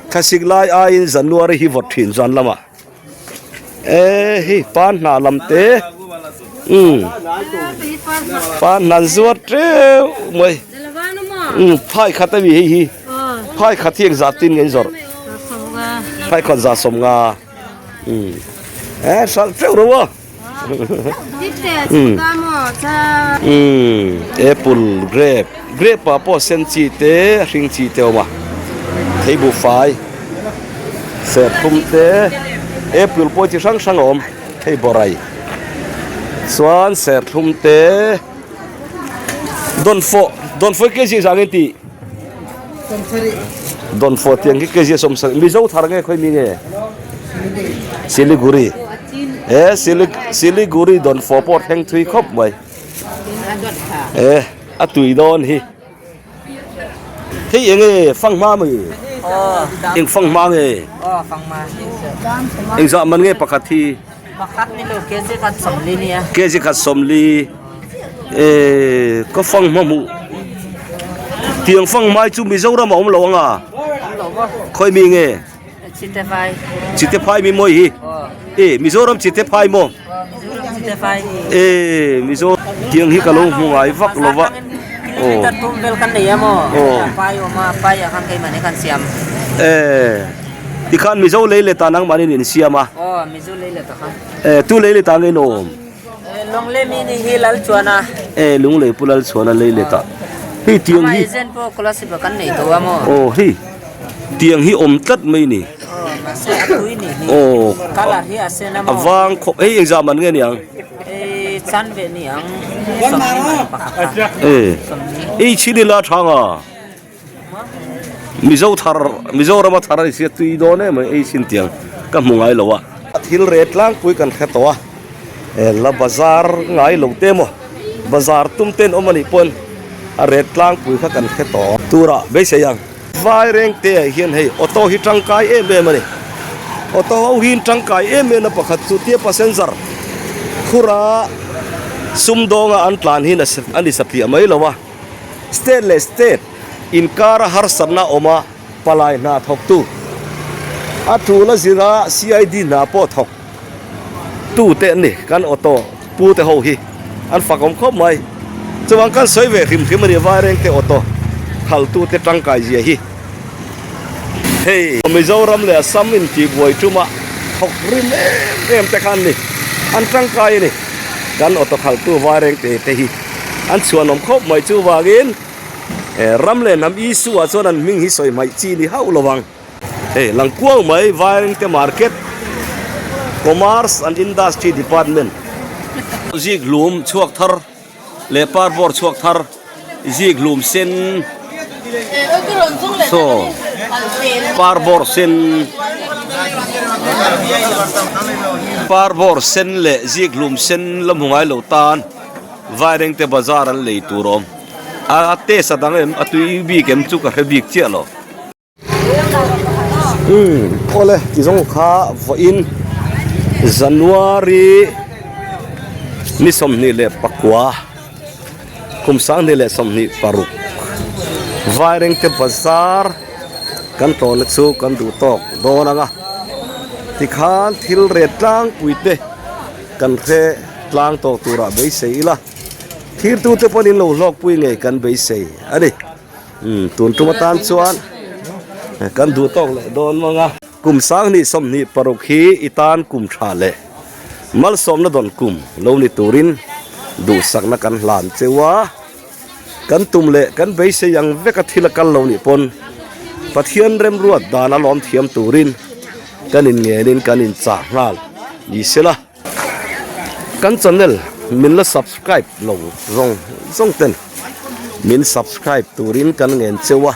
thlasik lai aiin January hi vawt thin zan lamah. E hei pan hnah lam te umm pan hnah an zuar teuh mai umm phai khat a mi hei hi phai khat hi engzah tin nge an zawrh phai khat zah sawm nga umm e hralh teuh ro a umm umm apple grape grape ah pawh sen chi te a hring chi te a awm a theibuhfai. Serthlum te apple pawh chi hrang hrang a awm hei bawrai chuan serthlum te dawnfawh dawnfawh kg zang in tih Dawnfawh tiang khi kg 70 Mizo thar nge khawi mi nge? Siliguri e Siliguri dawnfawh pawh thleng thui khawp mai e a tui dawn hi hei enge fanghma mai eng fanghma nge eng zah man nge pakhat hi kg khat 40 e ka fanghma hmuh tiang fanghma hi chu Mizoram a awm lo anga khawi mi nge Chite phai mi mawi hi e Mizoram chite phai maw e Mizo tiang hi ka lo hmu ngai vak lo va e tikhan Mizo lei leh ta nangmah in in siam a e tu lei leh ta nge in awm e lunglei pu Lalchhuana lei leh ta hei tiang hi aw hei. Tiang hi awm tlat mai ni. Aw a vang khawp hei engzah man nge niang? E ei chhin ila thang a Mizo thar Mizoram a thar a ni sia tui dawn em mai ei chhin tiang ka hmu ngai lo a. Thil ret tlangpui kan hre tawh a e la bazar ngai lo te maw bazar tum ten awm a nih pawn a ret tlangpui kha kan hre tawh turah beisei ang. Vairengte ah hian hei auto hi tangkai em em a ni. Auto ho hi tangkai em em a pakhat chu tia passenger khura sumdawnga an tlan hi a ni satliah mai lo a. State leh state inkara harsatna awm a palai hna thawktu a tul a zira CID hna pawh thawk tu te an ni. Kan auto pu te ho hi an fak awm khawp mai. Chuvang kan sawi ve hrim hrim a ni Vairengte auto khalh tu te tangkai zia hi. Hei Mizoram leh Assam intihbuai tuma thawk rim em em te kha an ni. An tangkai a ni. Kan auto khalh tu Vairengte te hi an chhuan awm khawp mai. Chuvangin ram leh hnam issue ah chuan an hming hi sawi hmaih chi ni hauh lovang. Hei lang kuau mai Vairengte market Commerce and Industry Department zik hlum chhuak thar leh par bawr chhuak thar zik hlum sen saw par bawr sen par bawr sen leh zik hlum sen la hmu ngai lo tan Vairengte bazar an lei tur a awm a test a dang em a tui bik em chu ka hre bik chiah lo. Umm awle ti zawng kha vawiin January ni 24 kum 2026 Vairengte bazar kan tawhna chu kan duh tawk dawn ang a tikhan thil ret tlangpui te kan hre tlang tawh turah beisei ila thirtute pawhin lo hlawkpui ngei kan beisei a ni. Umm tun tum atan chuan kan duh tawk leh dawn mang a. Kum 2026 hi i tan kum tha leh malsawmna dawn kum lo ni turin duhsakna kan hlan cheu a. Kan tum leh kan beisei ang veka thil a kal lo nih pawn Pathian remruat dan a lawm thiam turin kan inngenin kan inchah nghal ni sela. Kan channel min la subscribe lo zawng zawng ten min subscribe turin kan ngen cheu a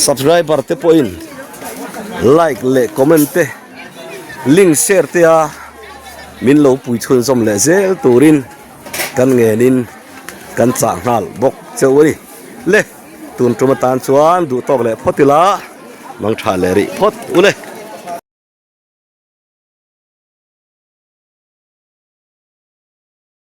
subscriber te pawhin like leh comment te link share te a min lo pui chhunzawm leh zel turin kan ngenin kan chah nghal bawk cheu a ni le tun tum atan chuan duh tawk leh phawt ila mangtha leh rih phawt u le.